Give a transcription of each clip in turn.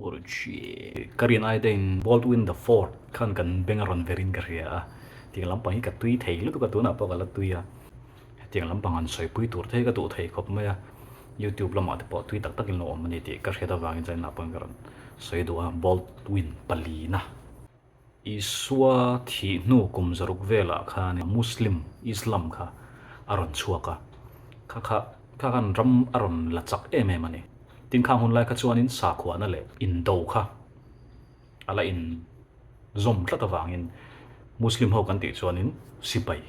What a Ka rin ai deuhin Baldwin the Fourth khan kan beng a rawn verin ka hria a, tiang lampang hi ka tui thei lutuk a, tunah pawh ka la tui a, hetiang lampang han sawipui tur te hi ka duh thei khawp mai a, YouTube lamah te pawh tui tak takin lo awm a ni tih ka hriat avangin chuan inah pawhin ka rawn sawi duh a, Baldwin palina. Isua thih hnu kum zaruk velah khan Muslim, Islam, kha a rawn chhuak a, kha kha kha khan ram a rawn la chak em em a ni. Tin khang hun lai kha chuanin sakhuana leh indo kha a la inzawm tlat avangin Muslim ho kan tih chuanin sipai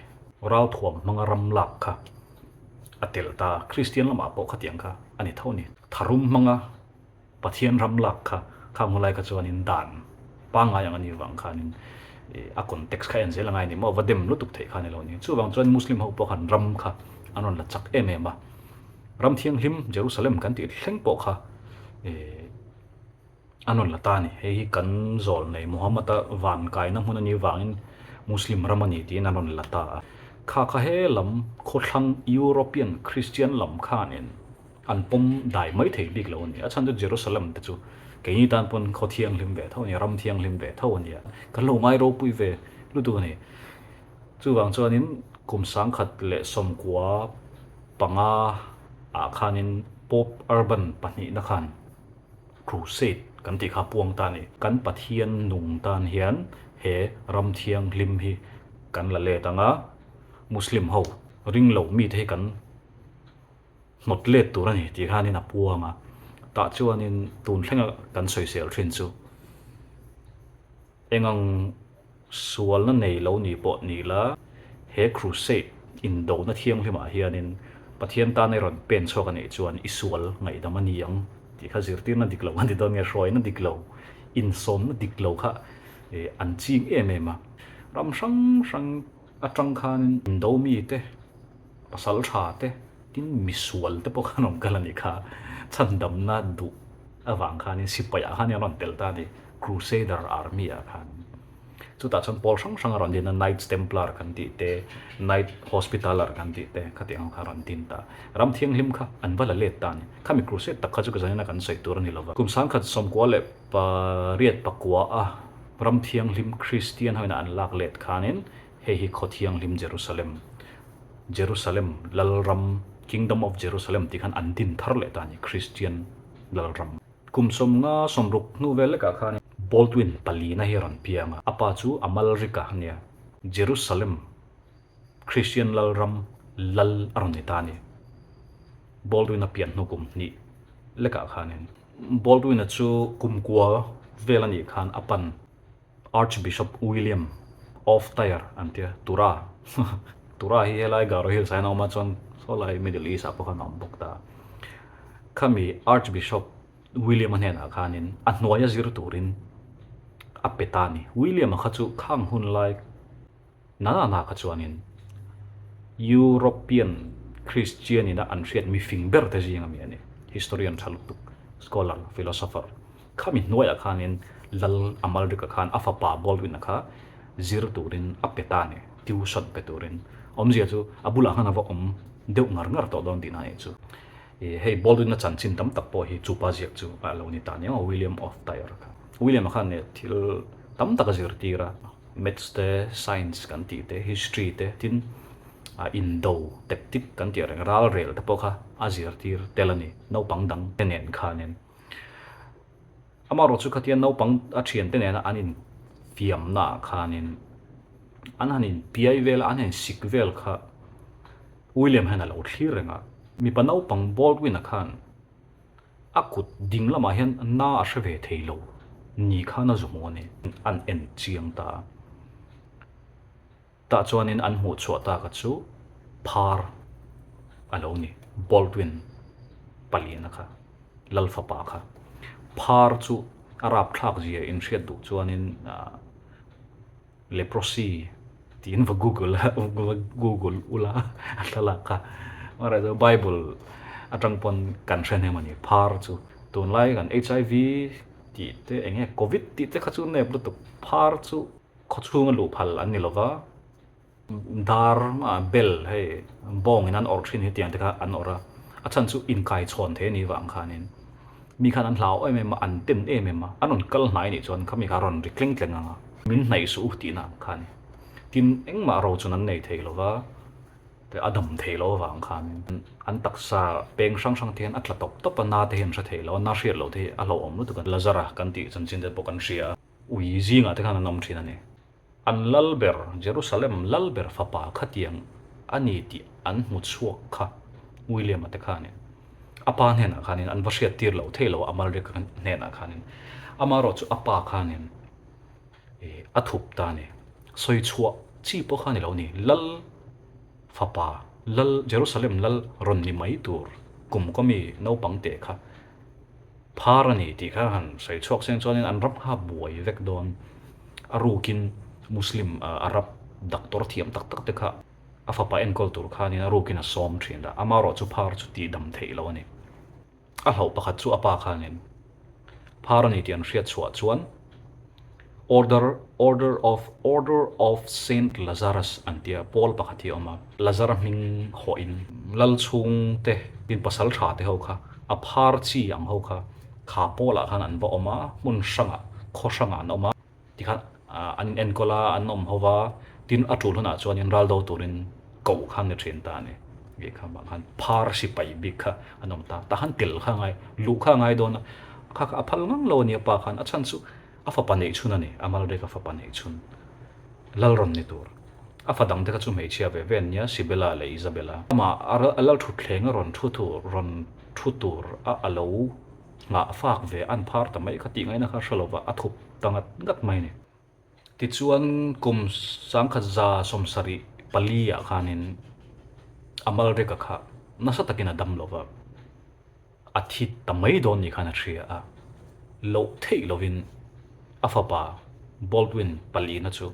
ralthuam hmanga ram lak kha a telh ta a, Kristian lamah pawh khatiang kha a ni tho a ni. Tharum hmanga Pathian ram lak kha khang hun lai kha chuanin dan pangngai ang a nih vang khanin a context kha en zel angai a ni maw, va dem lutuk theih kha a ni lo a ni. Chuvang chuan Muslim ho pawh khan ram kha an rawn la chak em em a, ram thianghlim Jerusalem kan tih thleng pawh kha an rawn la ta a ni. Hei hi kan zawl nei Muhammad-a van kaina hmun a nih vangin Muslim ram a ni tiin an rawn la ta a. Kha kha he lam khawthlang European Christian lam khanin An pawm dai mai thei bik lo a ni. A chhan chu Jerusalem te chu keini tan pawn khaw thianghlim ve tho a ni, ram thianghlim ve tho a ni a, kan lo ngai ropui ve lutuk a ni. Chuvang chuanin kum sangkhat leh sawmkua panga ah khanin Pope Urban pahnihna khan Crusade kan tih kha puang ta a ni. Kan Pathian nung tan hian he ram thianghlim hi kan la let ang a, Muslim ho ring lo mite hi kan hnawt let tur a ni tih khanin a puang a, tah chuanin tun thlenga kan sawisel thin chu engang sualna nei lo ni pawh ni la, he crusade indona thianghlimah hianin Pathian tan i rawn pen chhuak a nih chuan i sual ngaihdam a ni ang tih kha zirtirna dik lo a ni dawn nge, hruaina dik lo, insawmna dik lo kha an ching em em a, ram hrang hrang atang khanin indo mite Pasal tha te, tin misual te pawh khan rawn kal a nih kha. Chhandamna duh avang khanin sipaiah khan an rawn tel ta a ni, Crusader Army ah khan. Chutah chuan pawl hrang hrang a rawn din a, Knights Templar kan tih te, Knight Hospitaller kan tih te khatiang ho kha a rawn din ta. Ram thianghlim kha an va la let ta a ni. Khami Crusade tak kha chu ka zanin a kan sawi tur a ni lo va. Kum sangkhat sawmkua leh pariat pakua a ram thianghlim Kristian hoin a an lak let khanin hei hi khaw thianghlim Jerusalem Jerusalem Lalram, Kingdom of Jerusalem tih khan an din thar leh ta a ni, Christian Lalram. Kum sawmnga sawmruk hnu vel lekah khan Baldwin palina hi a rawn piang a, a pa chu Amalric-a a nia, Jerusalem Christian Lalram lal a rawn ni ta a ni. Baldwin-a pian hnu kum hnih lekah khanin Baldwin-a chu kum kua vel a nih khan a pan Archbishop William of Tyre an tia, Tura. Tura hi helai Garo Hills ah hian a awm a, chuan sawlai Middle East ah pawh khan a awm bawk ta. Khami Archbishop William a hnenah khanin a hnuaia zir turin a pe ta a ni. William-a kha chu khang hun lai Nana na kha chuanin European Christian ina an hriat mifing ber te zing ami a ni. Historian tha lutuk, scholar, philosopher. Khami hnuaiah khanin Lal Amalric-a khan a fapa Baldwin-a kha zir turin a pe ta a ni, tuition pe turin. Awmzia chu a bulah khan a va awm deuh ngar ngar tawh dawn tihna a nih chu. Hei Baldwin-a chanchin tam tak pawh hi chupa ziak chu a lo ni ta aniang a, William of Tyre kha. William-a khan thil tam tak a zirtir a. Maths te, Science kan tih te, History te, tin Indo tactic kan tih reng ral rel te pawh kha a zirtir tel a ni, naupang dang te nen khanin. Amaherawh chu khatia naupang a thian te nena an infiamna ah khanin an han inpiai vel a, an han insik vel kha William hian a lo thlir reng a, mipa naupang Baldwin-a khan A kut ding lamah hian na a hre ve thei lo ni khan a zu hmu a ni. An en chiang ta a. Tah chuanin an hmuh chhuah taka chu phar a lo ni. Baldwin paliana kha, Lal fapa kha. Phar chu a rapthlak zia inhriat duh chuanin Leprosy tiin va google a va google ula a thlalak kha amaherawh chu bible atang pawn kan hre hnem a ni phar chu tunlai kan HIV tih te eng nge covid tih te kha chu nep lutuk phar chu khawchhunga luh phal an ni lova dar ah bell hei bawngin an awrh thin hi tiang te kha an awrh a a chhan chu inkaichhawn thei a nih vang khanin. Mi khan an hlau em em a, an ten em em a, an rawn kal hnai nih chuan khami kha a rawn ri tleng tleng ang a, min hnaih suh u tihna ang kha a ni. Tin, engmah ro chun an nei thei lo va, a dam thei lo avang khanin an taksa peng hrang hrang te hian a tla tawp tawp a, na te hi an hre thei lo a, na hriat loh te hi a hlauhawm lutuk a. Lazara kan tih chanchin te pawh kan hria a, ui zingah te khan an awm thin a ni. An lal ber, Jerusalem lal ber fapa khatiang a ni tih an hmu chhuak kha William-a te khanin a pa hnenah khanin an va hriat tir lo thei lo a, Amalric-a hnenah khanin. Amaherawh chu a pa khanin a thup ta a ni. Sawi chhuah chi pawh kha a ni lo a ni. Lal fapa, lal, Jerusalem lal rawn ni mai tur kum kaw mi naupang teh kha Phar a ni tih kha han sawi chhuak seng chuanin an ram kha a buai vek dawn. A rukin Muslim Arab doctor thiam tak tak te kha a fapa enkawl tur khanin a rukin a sawm thin a, amaherawh chu phar chu tih dam theih lo a ni. A hlauh pakhat chu a pa khanin phar a ni tih an hriat chhuah chuan Order Order of Order of Saint Lazarus an tia pawl pakhat hi a awm a, Lazara hming hawhin lal chhungte tin pasal tha te ho kha a phar chi ang ho kha kha pawlah khan an va awm a, hmun hrangah khaw hrangah an awm a, tikhan an in enkawl a, an awm ho va, tin a tul hunah chuanin ral do turin koh kha an ni thin ta a ni. Lehkha ah khan phar sipai bik kha an awm ta, tah khan tel kha a ngai, luh kha a ngai dawn a, kha kha a phal ngang lo a ni a pa khan, a chhan chu A fapa neih chhun a ni, Amalric a fapa neih chhun. Lal rawn ni tur. A fa dangte kha chu hmeichhia ve ve an nia, Sibella leh Isabella. Amah a lal thutthleng a rawn thu tur, rawn thu tur a a lo nghah fak ve an phar ta mai kha tih ngaihna kha hre lova a thup ta ngat ngat mai a ni. Tichuan kum 1774 ah khanin Amalric-a kha nasa takin a dam lova. A thi ta mai dawn ni khan a hria a, loh theih lovin a fapa Baldwin palina chu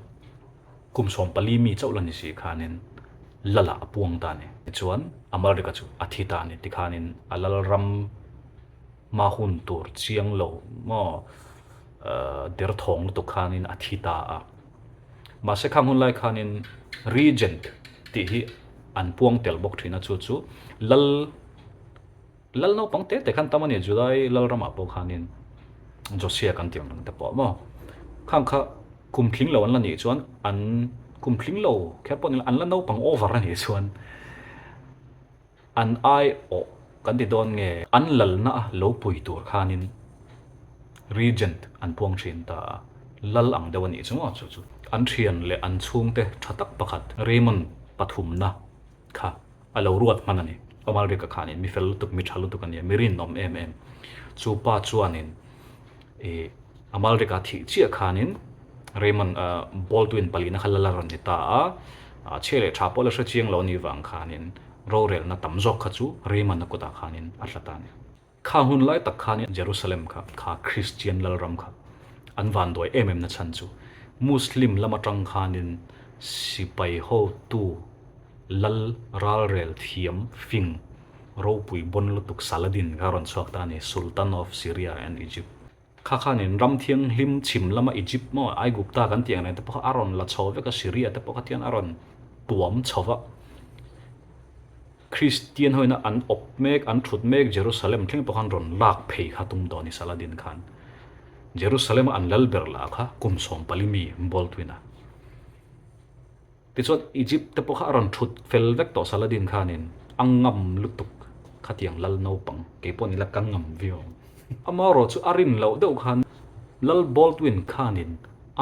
kum 14 mi chauh la ni si khanin Lala a puang ta a ni. Tichuan Amalric-a chu a thi ta a ni tikhanin a lalram hma hun tur chiang lo maw derthawng lutuk khanin a thi ta a. Mahse khang hun lai khanin Regent tih hi an puang tel bawk thin a, chu chu Lal Lal naupang te te khan tam a ni, Judai lal ramah pawh khanin Josia kan tih ang reng te pawh maw? Khang kha kum tling lo an la nih chuan an kum tling lo kher pawh ni lo, an la naupang over a nih chuan an aiawh kan ti dawn nge an lalna a lo pui tur khanin Regent an puang thin ta a, lal ang deuh a nih chu maw chu chu. An thian leh an chhungte tha tak pakhat Raymond pathumna kha a lo ruat hman a ni. Amalric-a khanin mi fel lutuk, mi tha lutuk a nia, mi rinawm em em. Chu pa chuanin ih Amalric-a thih chiah khanin Raymond Baldwin palina kha lal a rawn ni ta a, chhia leh tha pawh la hre chiang lo a nih vang khanin rorelna tam zawk kha chu Raymond-a kutah khanin a hlat a ni. Kha hun lai tak khan Jerusalem kha, kha Kristian lalram kha an vanduai em em na chhan chu Muslim lam atang khanin sipai hotu lal ralrel thiam fing ropui bon lutuk Saladin kha a rawn chhuak ta a ni, Sultan of Syria and Egypt. Kha khanin ram thianghlim chhim lama Egypt maw Aigupta kan tih ang reng te pawh kha a rawn la chho vek a, Syria te pawh kha tian a rawn tuam chho va. Kristian hoina an awp mek, an thut mek Jerusalem thleng pawh khan rawn lak phei kha tum tawh a ni Saladin khan. Jerusalem a an lal ber lah kha kum 14 mi Baldwin-a. Tichuan Egypt te pawh kha a rawn thut fel vek tawh Saladin khanin a ngam lutuk khatiang lal naupang kei pawh nila ka ngam viau ang. Amaherawh chu a rin loh deuh khan Lal Baldwin khanin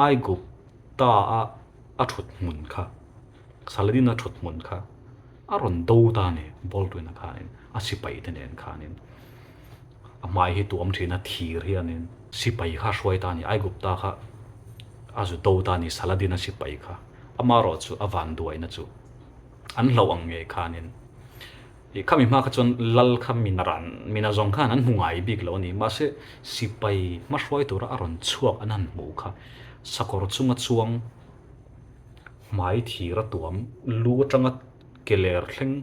Aigupta a a thut hmun kha Saladin a thut hmun kha a rawn do ta a ni Baldwin-a khanin a sipai te nen khanin a hmai hi tuam thin a thir hianin sipai kha a hruai ta a ni Aigupta kha a zu do ta a ni Saladin-a sipai kha. Amaherawh chu a vanduaina chu an hlauh ang ngei khanin ih khami hma kha chuan lal kha mina ran mina zawng khan an hmu ngai bik lo a ni. Mahse sipai hmahruai tura a rawn chhuak an han hmuh kha sakawr chunga chuang hmai thir a tuam lu atanga ke ler thleng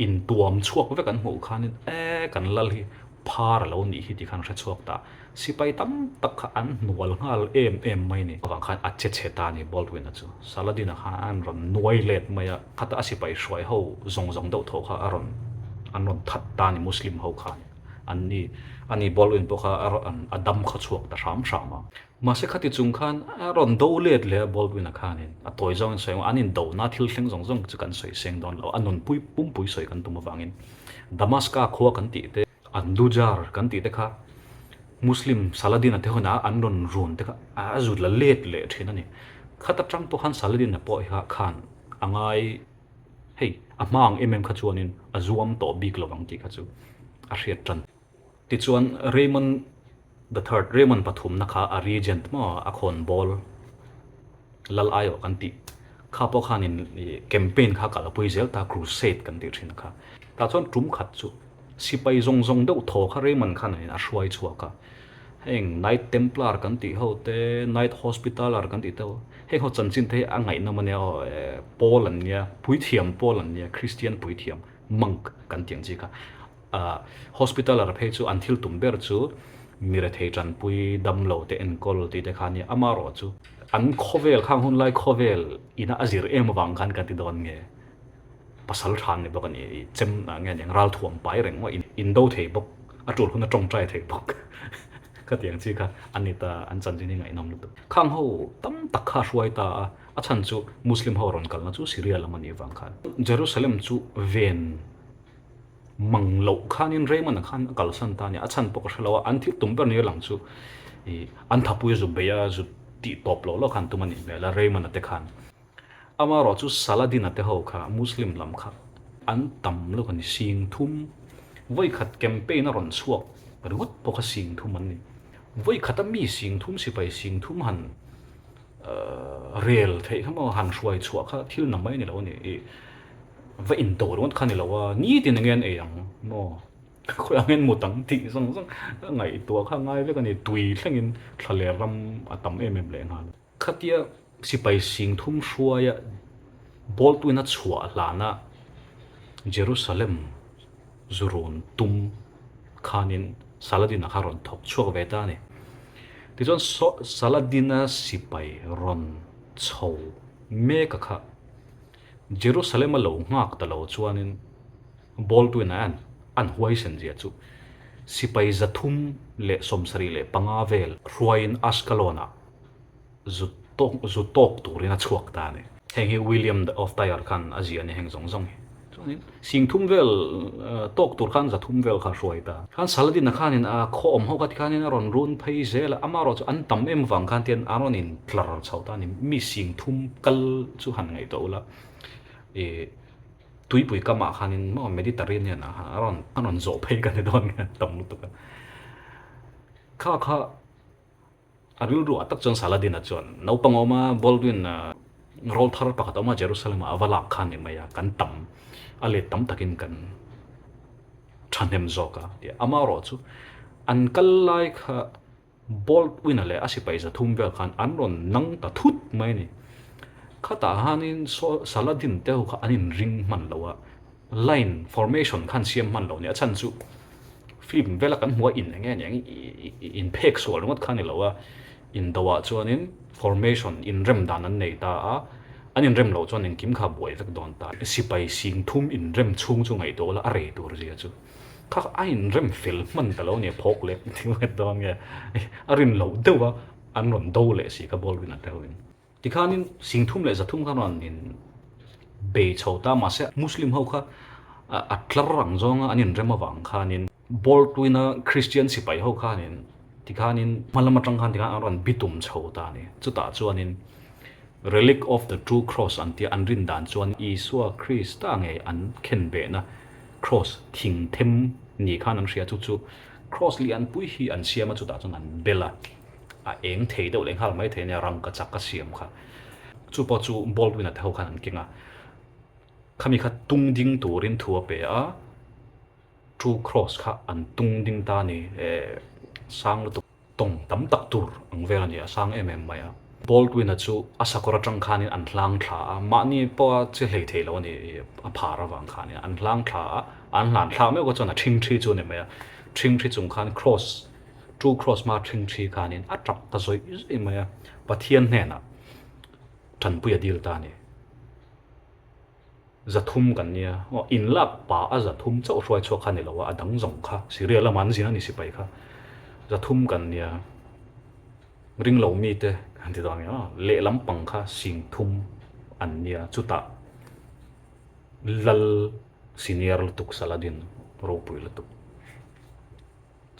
intuam chhuak vek an hmuh khanin e kan lal hi phar a lo nih hi tih khan hre chhuak ta. Sipai tam tak kha an hnual nghal em em mai ni. Avang khan a che chhe ta a ni Baldwin-a chu. Saladin-a khan an rawn nuai let mai a, khata a sipai hruai ho zawng zawng deuh thaw kha a rawn an rawn that ta a ni Muslim ho khan. An ni, ani Baldwin pawh kha a dam khaw chhuak ta hram hram a. Mahse khati chung khan a rawn do let leh a Baldwin-a khanin a tawi zawngin sawi ang a, an indohna thil thleng zawng zawng chu kan sawi seng dawn lo, a nunpui pumpui sawi kan tum avangin Damaska khua kan tih te, Andujar kan tih te kha Muslim Saladin-a te hunah an rawn run te kha a zut la let leh thin a ni. Khat atang pawh khan Saladin-a pawh hi khan a ngai hei a hma ang em em kha chuanin a zuam tawh bik lo ang tih kha chu a hriat tan. Tichuan Raymond the Third, Raymond pathumna kha a regent maw a khawnbawl lal aiawh kan tih kha pawh khanin campaign kha kalpui zel ta crusade kan tih thin kha. Tah chuan tum khat chu sipai zawng zawng deuh thaw kha Raymond khanin a hruai chhuak a. Heng Knight Templar kan tih ho te, Knight Hospitaller kan tih te ho, heng ho chanchin te hi a ngaihnawm a nia aw, pawl an nia, puithiam pawl an nia, Christian puithiam, monk kan tih ang chi kha. Hospitaller phei chu an thil tum ber chu mi rethei tanpui damlo te enkawl tih te kha a nia, amaherawh chu an khawvel khang hun lai khawvel ina a zir em avang khan ka ti dawn nge. Pasal tha an ni bawk a ni, i chem ah nge aniang ralthuam pai reng maw in do thei bawk, a tul hun a tawngtai thei bawk khatiang chi kha a ni ta, an chanchin hi ngaihnawm lutuk. Khang ho tam tak kha a hruai ta a, a chhan chu Muslim ho rawn kalna chu Syria lam a nih vang khan. Jerusalem chu ven mang loh khanin Raymond-a khan a kalsan ta a ni, a chhan pawh ka hre lo a, an thil tum ber nia lang chu i an thapui a zu bei a, zu tih tawp loh loh khan tum a nih hmel a Raymond-a te khan. Amaherawh chu Saladin-a te ho kha Muslim lam kha an tam lutuk a ni, sing thum vawikhat campaign a rawn chhuak ringawt pawh kha sing thum an ni. Vawikhat a mi sing thum sipai sing thum han rel theih kha maw han hruai chhuah kha thil na mai a ni lo a ni, ih va indo ringawt kha a ni lo a, nitin enge an ei ang maw khawiah nge an mut ang tih zawng zawng a ngaihtuah kha a ngai vek a ni, tui thlengin thlaler ram a tam em em lehnghal. Khatia sipai sing thum hruaia Baldwin-a chhuah hlana Jerusalem zu rawn tum khanin Saladin-a kha rawn thawk chhuak ve ta a ni. Tichuan Saladin-a sipai rawn chho mek a kha Jerusalem-a lo nghak ta lo chuanin Baldwin-a an huaisen zia chu sipai 375 vel hruaiin Ascalon-ah zu tawk zu tawk turin a chhuak ta a ni. Heng hi William the of Tyre khan a ziah a ni heng zawng zawng hi. Chuanin sing thum vel tawk tur khan 300 vel kha a hruai ta. Khan Saladin-a khanin a khaw awm ho kha tikhanin a rawn run phei zel a, amaherawh chu an tam em vang khan tian a rawn in tlar chho ta a ni. Mi sing thum kal chu han ngaihtuah ula ih tuipui kamah khanin maw Mediterranean ah khan a rawn a rawn zawh phei ka ni dawn nge tam lutuk a. Kha kha. A rilru ah tak chuan Saladin-a chuan naupang a awm a, Baldwin-a rawl thar pakhat a awm a, Jerusalem-ah a va lak kha a ni mai a, kan tam a let tam takin kan thahnem zawk a ti a. Amaherawh chu an kal lai kha Baldwin-a leh a sipai 300 vel khan an rawn nang ta thut mai a ni. Khatah hanin Saladin te ho kha an inring hman lo a, Line formation khan siam hman lo nia chhan chu film vela kan hmuh a in enge aniang in phek sual ringawt kha ni lo a indo ah chuanin formation inrem dan an nei ta a an inrem loh chuan engkim kha buai vek dawn ta sipai sing thum inrem chhung chu ngaihtuah ula a rei tur zia chu kha a inrem fel hman ta lo nia phawk leh thil nget dawn nge a rin loh deuh a an rawn do leh si kha Baldwin-a te ho in. Tikhanin 300 leh 300 khan rawn in bei chho ta mahse Muslim ho kha a tlar ang zawnga an inrem avang khanin Baldwin-a Christian sipai ho khanin tikhanin hma lam atang khan tikhan an rawn bitum chho ta a ni. Chutah chuanin Relic of the True Cross an tia an rin dan chuan Isua Krista ngei an khenbehna Cross thing them ni khan an hria chu chu Cross lianpui hi an siam a chutah chuan an bel a. a eng thei deuh leh nghal mai thei ania rangka chak a siam kha chu pawh chu Baldwin-a te ho khan an keng a khami kha tung ding turin thu a pe a true cross kha an tung ding ta a ni eh sang lutuk tawng tam tak tur ang vel a ni a sang em em mai a Baldwin-a chu a sakawr atang khanin an hlang thla a mahni pawha che hlei thei lo a ni a phar avang khanin an hlang thla a an hlan thlak meuh kha chuan a ṭhingṭhi chu a ni mai a ṭhingṭhi chung khan cross True Cross hma ṭhingṭhi khanin a ṭap ta zawih zawih mai a, Pathian hnenah ṭanpui a dil ta a ni. 300 kan nia, aw inlak pa a 300 chauh hruai chhuak kha ni lo a, a dang zawng kha Syria lama an zin a ni sipai kha 300 kan nia, ring lo mite kan ti dawn a ni aw, lehlam pang kha 30,000 an nia, chutah lal senior lutuk Saladin ropui lutuk.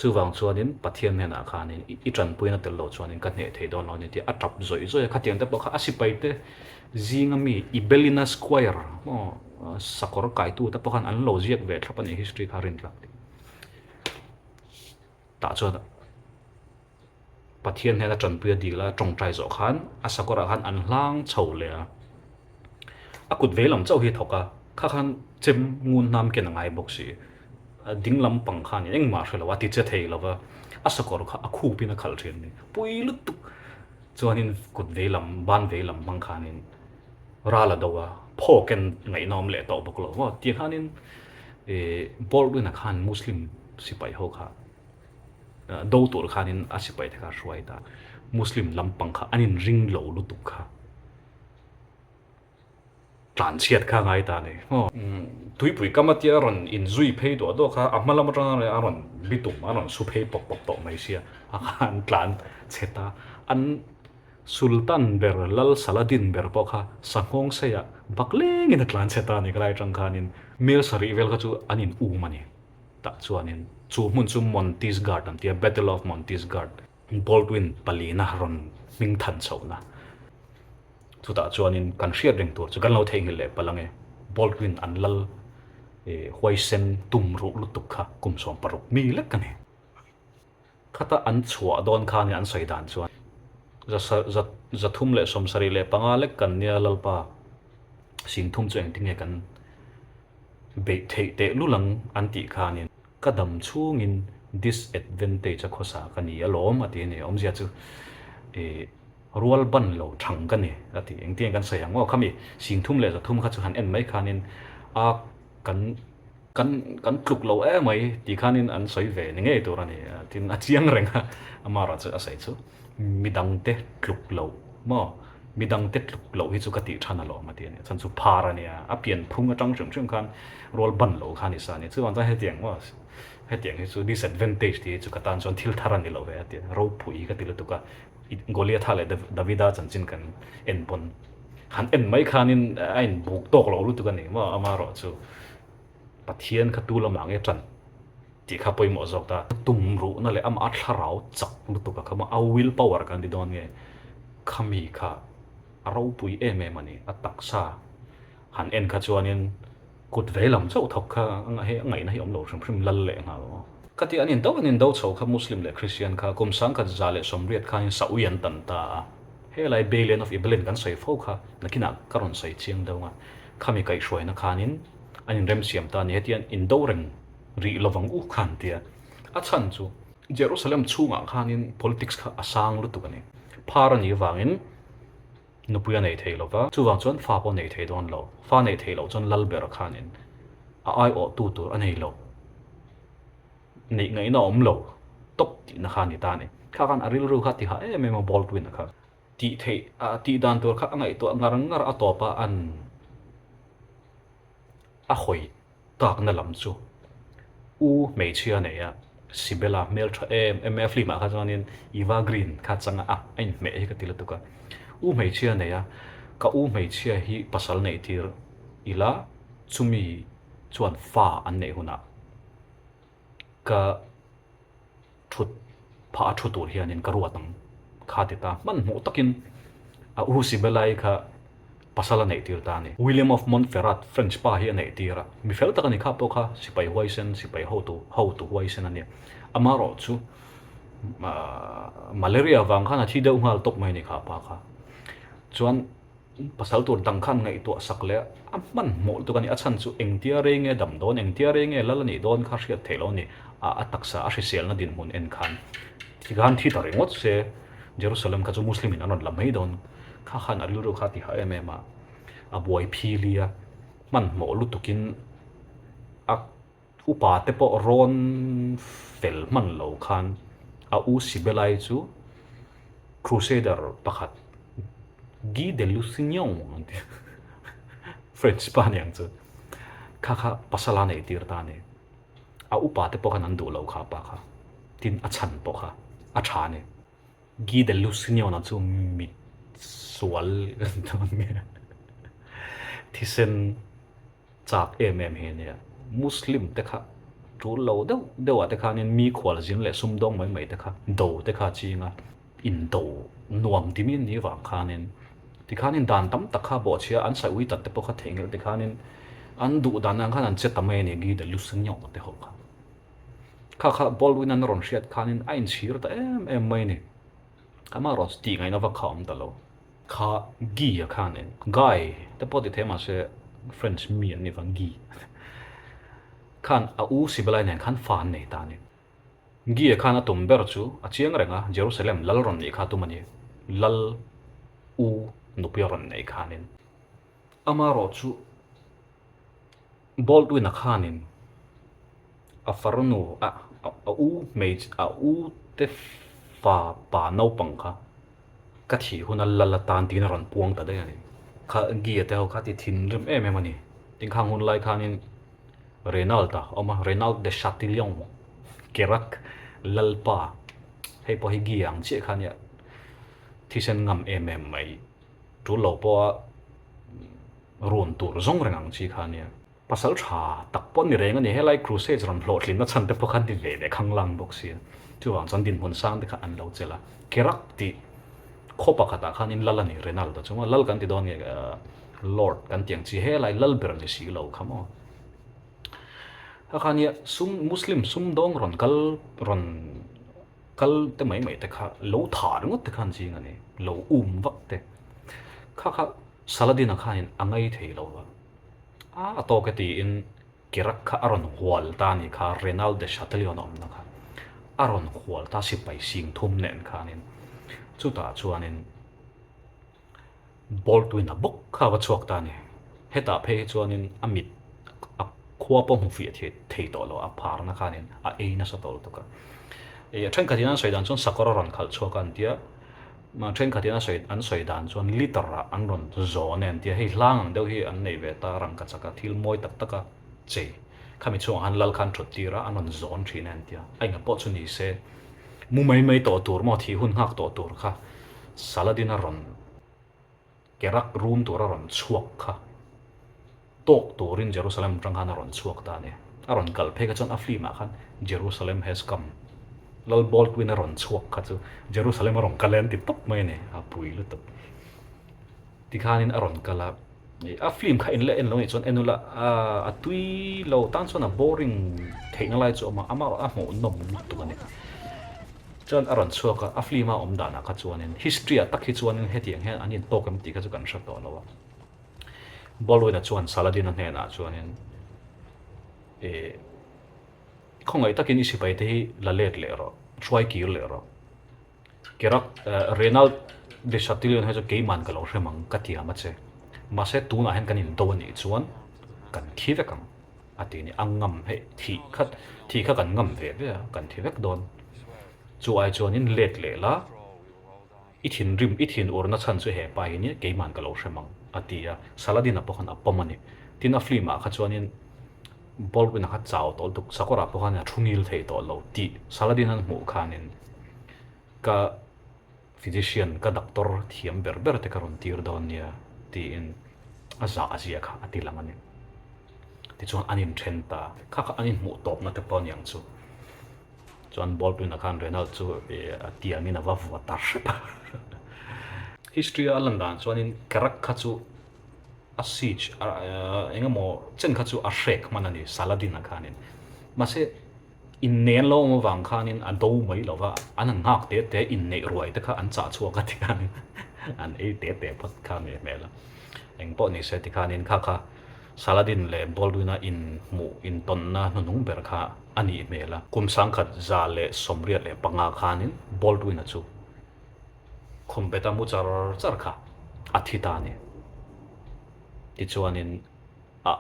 Chuvang chuanin Pathian hnenah khanin i tanpuina tel lo chuanin ka hneh thei dawn lo a ni tih a tap zawih zawih a. Khatiang te pawh kha a sipaite zinga mi Ibelina Squire maw sakawr kaitu te pawh khan an lo ziak ve thlap a ni history kha rin tlak tih. Tah chuan Pathian hnena tanpui a dil a, tawngtai zawh khan a sakawrah khan an hlang chho leh a, a kut vei lam chauh hi a thawk a, kha khan chem ngun hnam ken a ngai bawk si, a ding lam pang khan engmah a hre lo a, a ti che thei lo va, a sakawr kha a khupin a khalh thin a ni, pui lutuk chuanin kut vei lam, ban vei lam hmang khanin ral a do a, phaw ken ngaihnawm leh tawh bawk lo maw, tiang khanin ih Baldwin-a khan Muslim sipai ho kha. Do tur khanin a sipai te kha a hruai ta. Muslim lampang kha an inring lo lutuk kha. Tlanchhiat kha a ngai ta a ni. Tuipui kam atia a rawn inzui phei duah duah kha a hma lam atanga a rawn bitum a rawn su phei pawp pawp tawh mai sia a kha an tlan chhe ta. An Sultan ber Lal Saladin ber pawh kha sanghawng seiah bak lengin a tlan chhe ta a ni. Khalai atang khanin mel sarih vel kha chu an in um a ni. Tah chuanin chu hmun chu Montisgard an ti a, Battle of Montisgard, Baldwin palina rawn hming than chhohna. Chutah chuanin kan hriat reng tur chu kan lo theihnghilh leh palh ange, Baldwin an lal huaisen tum ruh lutuk kha kum 16 mi lek a ni. Khata an chhuah dawn khanin an sawi dan chuan 375 lek kan nia Lalpa, 30,000 chu engtinge kan beih theih teh lul ang an tih khanin ka dam chhungin disadvantage a khawsa ka ni alawm a ti a ni. Awmzia chu ih rual ban lo thang ka ni a ti. Engtinge kan sawi ang aw khami 300,000 kha chu han en mai khanin a kan kan kan tluk lo em mai tih khanin an sawi ve ni ngei tur a ni. Tin a chiang reng a amaherawh chu a sawi chu midangte tluk loh maw Midangte tluk loh hi chu ka tih than alawm a ti a ni. Chuan chu phar a nia, a pian phung atang hrim hrim khan rual ban lo kha a ni sa a ni. Chuvang chuan hetiang maw, hetiang hi chu disadvantage tih hi chu ka tan chuan thil thar a ni lo ve a ti a, ropui hi ka ti lutuk a. Goliatha leh Davida chanchin kan en pawn han en mai khanin a inbuk tawk lo lutuk a ni maw, amaherawh chu Pathian kha tu lamah nge tan tih kha pawimawh zawk ta. Tum ruhna leh amah a thlarau chak lutuk a kha maw, a will power kan ti dawn nge, khami kha a ropui em em a ni, a taksa han en kha chuanin kut vei lam chauh thawk kha a ngaihna hi a awm lo hrim hrim lal leh nghal maw. Khatia an indo an indo chho kha Muslim leh Christian kha kum 1180 khanin Saui an tan ta a, helai Balian of Ibelin kan sawi fo kha nakinah ka rawn sawi chiang deuh a, khami kaihhruaina khanin an inremsiam ta a ni, hetiang indo reng rih lovang u khan tia a chhan chu Jerusalem chhungah khanin politics kha a sang lutuk a ni. Phar a nih avangin nupui a nei thei lo va, chuvang chuan fa pawh a nei thei dawn lo. Fa neih theih loh chuan lal ber khanin a aiawhtu tur a nei lo, neih ngaihna a awm lo tawp tihna kha a ni ta a ni. Kha khan a rilru kha ti hah em em a Baldwin-a kha. Tih theih, tih dan tur kha a ngaihtuah ngar ngar a tawp a, an a hawi takna lam chu u hmeichhia nei a, Sibella hmeltha em em mai a, film ah kha chuanin Eva Green kha chang a, a inhmeh hi ka ti lutuk a, u hmeichhia nei a, ka u hmeichhia hi pasal neih tir ila chumi chuan fa an neih hunah ka thut phah a thu tur hianin ka ruat ang kha ti ta hmanhmawh takin a u Sibelai kha pasal a neih tir ta a ni. William of Montferrat, French pa hi a neih tir a, mi fel tak a ni kha pawh kha sipai huaisen, sipai hotu hotu huaisen a ni. Amaherawh chu malaria vang khan a thi deuh nghal tawp mai a ni kha pa kha. Chuan Pasal tur dang khan ngaihtuah sak leh a hmanhmawh lutuk a ni. A chhan chu engtia rei nge dam dawn, engtia rei nge lal a nih dawn kha hriat theih loh a ni. A taksa a hriselna dinhmun en khan thi khan thi ta ringawt se Jerusalem kha chu Muslim in an rawn la mai dawn. Kha khan a rilru kha a ti hah em em a, a buai phili a, hmanhmawh lutukin a Upa te pawh rawn fel hman lo khan a u Sibelai chu Crusader pakhat Guy de Lusignan an ti French pa aniang chu. Kha kha pasal a nei tir ta a ni. A upa te pawh khan an duh lo kha pa kha. Tin a chhan pawh kha a tha a ni. Guy de Lusignan-a chu mit sual thisen chak em em hi a nia. Muslim te kha tul lo deuh deuh ah te khanin mi khualzin leh sumdawng mai mai te kha do te kha a ching a, indo nuam ti mi an nih vang khanin tikhanin dan tam tak kha bawhchhia an sawi ui tat te pawh kha theihnghilh tikhanin an duh dan ang khan an che ta mai a ni Guy de Lusignan te ho kha. Kha kha Baldwin an rawn hriat khanin a inchhir ta em em mai a ni. Amah rawn tih ngaihna vak kha a awm ta lo. Kha Guy a khanin, Guy te pawh ti thei mahse French mi an nih vang Guy khan a u Sibelai nen khan fa an nei ta a ni. Guy a khan a tum ber chu a chiang reng a, Jerusalem lal rawn nih kha a tum a ni. Lal u nupui a rawn neih khanin. Amaherawh chu Baldwin-a khanin a farnu a a u hmeichhe a u te fa pa naupang kha ka thih huna lal atan tiin a rawn puang ta daih a ni. Kha Gia te ho kha ti thinrim em em a ni. Tin khang hun lai khanin Reynald a awm a, Reynald de Chatillon, Kerak lalpa, hei pawh hi Gia ang chiah kha nia thisen ngam em em mai. Tul lo pawha run tur zawng reng ang chi kha ania. Pasal tha tak pawh ni reng a ni. Helai crusades rawn hlawhtlinna chhan te pawh kha ni ve leh khanglang bawk sia. Chuvang chuan dinhmun sang te kha an lo chelh a. Kerak tih khaw pakhatah khanin lal a ni Renaldo chu maw. Lal kan ti dawn nge Lord kan tih ang chi helai lal ber ni si lo kha maw. Kha kha nia sum Muslim sumdawng rawn kal rawn Kal te mai mai te kha lo tha ringawt te khan zing a ni, lo um vak te. Kha kha Saladin-a khanin a ngai thei lo va, a a tawk e tiin Kerak kha a rawn hual ta a ni kha, Reynald de Chatillon a awmna kha a rawn hual ta sipai sing thum nen khanin. Chutah chuanin. Baldwin-a bawk kha a va chhuak ta a ni. Hetah phei hi chuanin a mit a khua pawh hmu fiah thei thei tawh lo, a pharna khanin a ei nasa tawh lutuk a. Ih a thenkhatin an sawi dan chuan sakawr a rawn khalh chhuak a an tia, thenkhatin a sawi an sawi dan chuan liter ah an rawn zawn e an tia, hei hlang ang deuh hi an nei ve ta rangkachak a thil mawi tak tak a chei khami chhungah khan lal khan thut tir a an rawn zawn thin e an tia, a inga pawh chu ni se mu mai mai tawh tur maw thih hun nghak tawh tur kha Saladin a rawn Kerak run tur a rawn chhuak kha tawk turin Jerusalem atang khan a rawn chhuak ta a ni. A rawn kal phei kha chuan a film ah khan Jerusalem has come. Lal Baldwin a rawn chhuak kha chu Jerusalem a rawn kal e an ti tawp mai a ni. A pui lutuk. Tikhanin a rawn kal a. A film kha en leh en lo nih chuan en ula a tui lo tan chuan a boring theihna lai chu a awm a, amah erawh a hmuhnawm lutuk a ni. Chuan a rawn chhuak a, a film a awm danah kha chuanin history ah tak hi chuanin hetiang hian an intawk em tih kha chu kan hre tawh lo a. Baldwin-a chuan Saladin-a hnenah chuanin ih khawngaih takin i sipai te hi la let leh rawh, hruai kir leh rawh. Kerak Reynald de Chatillon hi chu keiman ka lo hrem ang ka tiam a che. Mahse tunah hian kan indo a nih chuan kan thi vek ang a ti a ni. A ngam hei thih kha thih kha kan ngam ve ve a, kan thi vek dawn. Chu ai chuanin let leh la, i thinrim i thin urna chhan chu he pa hi nia keiman ka lo hrem ang a ti a. Saladin-a pawh khan a pawm a ni. Tin a film ah kha chuanin Baldwin-a kha chau tawh lutuk, sakawrah pawh khan a thu ngil thei tawh lo tih Saladin an hmuh khanin ka physician, ka doctor thiam ber ber te ka rawn tir dawn nia tiin a zah a zia kha a ti lang a ni. Tichuan an inthen ta, kha kha an inhmuh tawpna te pawh a niang chu. Chuan Baldwin-a khan Reynald chu a tiangin a va vuah ta hrep a. History-a a lan dan chuanin Kerak kha chu a siege eng emaw chen kha chu a hrek hman a ni Saladin a khanin mahse inneih an lo awm avang khanin a do mai lo va an han nghak te te inneih ruai te kha an chah chhuak a tikhanin an ei te te phawt kha a nih hmel a eng pawh ni se tikhanin kha kha Saladin leh Baldwin-a inhmuh intawnna hnuhnung ber kha a nih hmel a kum 1985 khanin Baldwin-a chu Khumbeta mu char char kha a thi ta a ni. Tichuanin a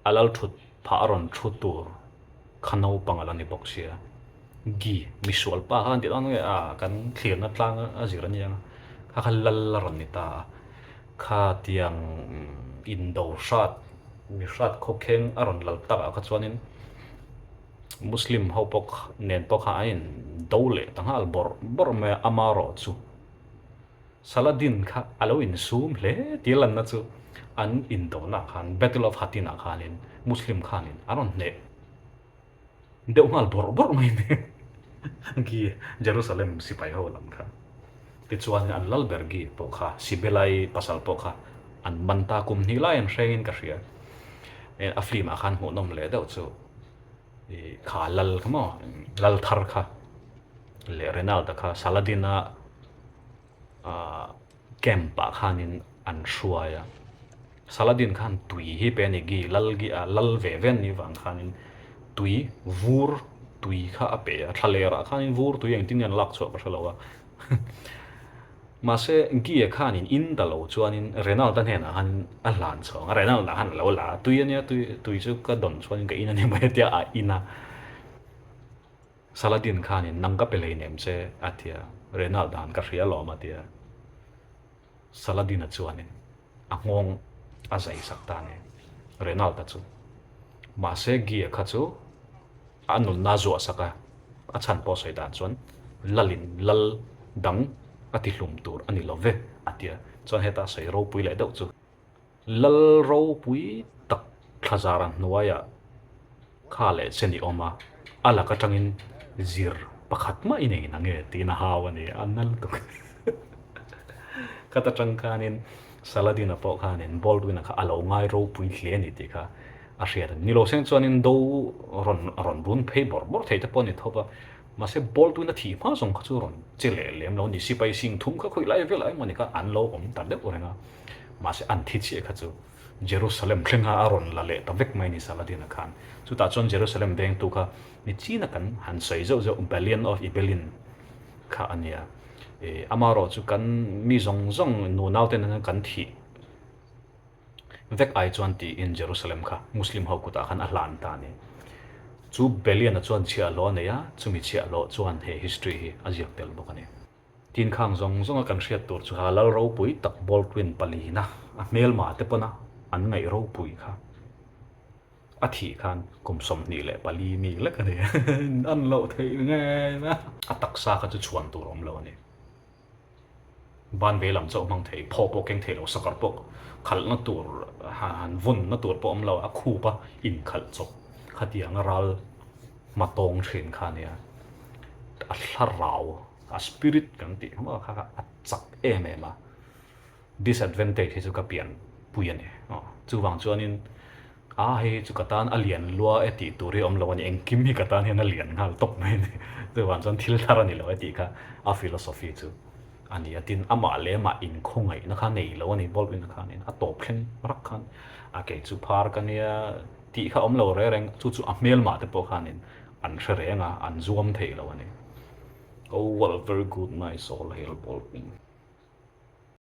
a lal thut phah a rawn thu tur kha naupang a la ni bawk sia. Gi, misual pa kha kan tih dawn nge a kan thlirna tlang a zir a nia kha kha lal a rawn ni ta a. Kha tiang indo hrat. Mihrat khawkheng a rawn lal takah kha chuanin Muslim ho pawh nen pawh kha an in do leh ta nghal bawrh bawrh mai a, amarawh chu Saladin kha a lo insum hle tih a lanna chu an indona ah khan Battle of Hattin ah khanin Muslim khanin an rawn hneh deuh nghal bawrh bawrh mai ni gi Jerusalem sipai ho lam kha. Tichuan an lal ber gi pawh kha Sibelai pasal pawh kha an man ta kum hnih lai an hrengin ka hria. A film ah khan hmuhnawm leh deuh chu kha lal kha maw lal thar kha leh Renald-a kha Saladin-a camp ah khanin an hruai a, Saladin khan tui hi pe a ni gi lal gi a lal ve ve an nih vang khanin tui vur tui kha a pe a, thlaler ah khanin vur tui engtin nge an lak chhuah ka hre lo a mahse Gia khanin in ta lo chuanin Renald-a hnenah khanin a hlan chhawng a, Renald-a khan a lo la a, tui ania tui tui chu ka dawn chuanin ka in a ni mai a tia a in a. Saladin khanin nang ka pe hlei nem che a ti a, Renald han ka hria alawm a ti a. Saladin-a chuanin a nghawng a zai sak ta a ni, Renald-a chu. Mahse Gia kha chu a nunna a zuah sak a, a chhan pawh sawi dan chuan Lalin lal dang a ti hlum tur a ni lo ve a ti a, chuan heta a sawi ropui leh deuh chu. Lal ropui tak thlazara hnuaiah kha leh che ni awm a, a lak atangin zir pakhat mah i nei na nge tiin a hau a ni, a nal tuk. Khat atang khanin Saladin-a pawh khanin Baldwin-a kha a lo ngai ropui hle a ni tih kha a hriat a ni. Ni lo seng chuanin do rawn rawn run phei bawrh bawrh thei te pawh a ni tho va, mahse Baldwin-a thih hma zawng kha chu rawn che leh lem lo a ni. Sipai sing thum kha khawi lai velah emaw ni kha an lo awm ta deuh reng a. Mahse an thi chiah kha chu Jerusalem thlenga a rawn la leh ta vek mai ni Saladin-a khan. Chutah chuan Jerusalem vengtu kha ni china kan han sawi zeuh zeuh Balian of Ibelin kha a nia. E, amarawh chu kan mi zawng zawng nunau te nena kan thih vek ai chuan tiin Jerusalem kha Muslim ho kutah khan a hlan ta a ni. Chu Balian-a chuan chhiahhlawh a nei a, chumi chhiahhlawh chuan he history hi a ziak tel bawk a ni. Tin khang zawng zawnga kan hriat tur chu kha lal ropui tak Baldwin palina a hmelma te pawna an ngaih ropui kha a thih khan kum 24 mi lek a ni an loh theih ngei mai a. A taksa kha chu chhuan tur awm lo a ni. Ban ve lam chauh hmang thei, phaw pawh keng thei lo, sakawr pawh khalhna tur han vawnna tur pawh awm lo, a khup a inkhalh chawp khatianga ral hma tawng thin kha a nia. A thlarau. A spirit kan tih hma kha a chak em em a, disadvantage hi chu ka pian pui a ni. Chuvang chuanin a hei hi chu ka tan a lian lua e tih tur hi a awm lo a ni, engkim hi ka tan hian a lian nghal tawp mai a ni. Chuvang chuan thil thar a ni lo e tih kha a philosophy chu a ni a, tin amah leh amah inkhawngaihna kha nei lo a ni, Baldwin-a khanin a tawp thleng rak khan a kei chu phar ka nia tih kha awm lo reng reng, chu chu a hmelmah te pawh khanin an hre reng a, an zuam thei lo a ni. Oh well very good nice all hail Baldwin.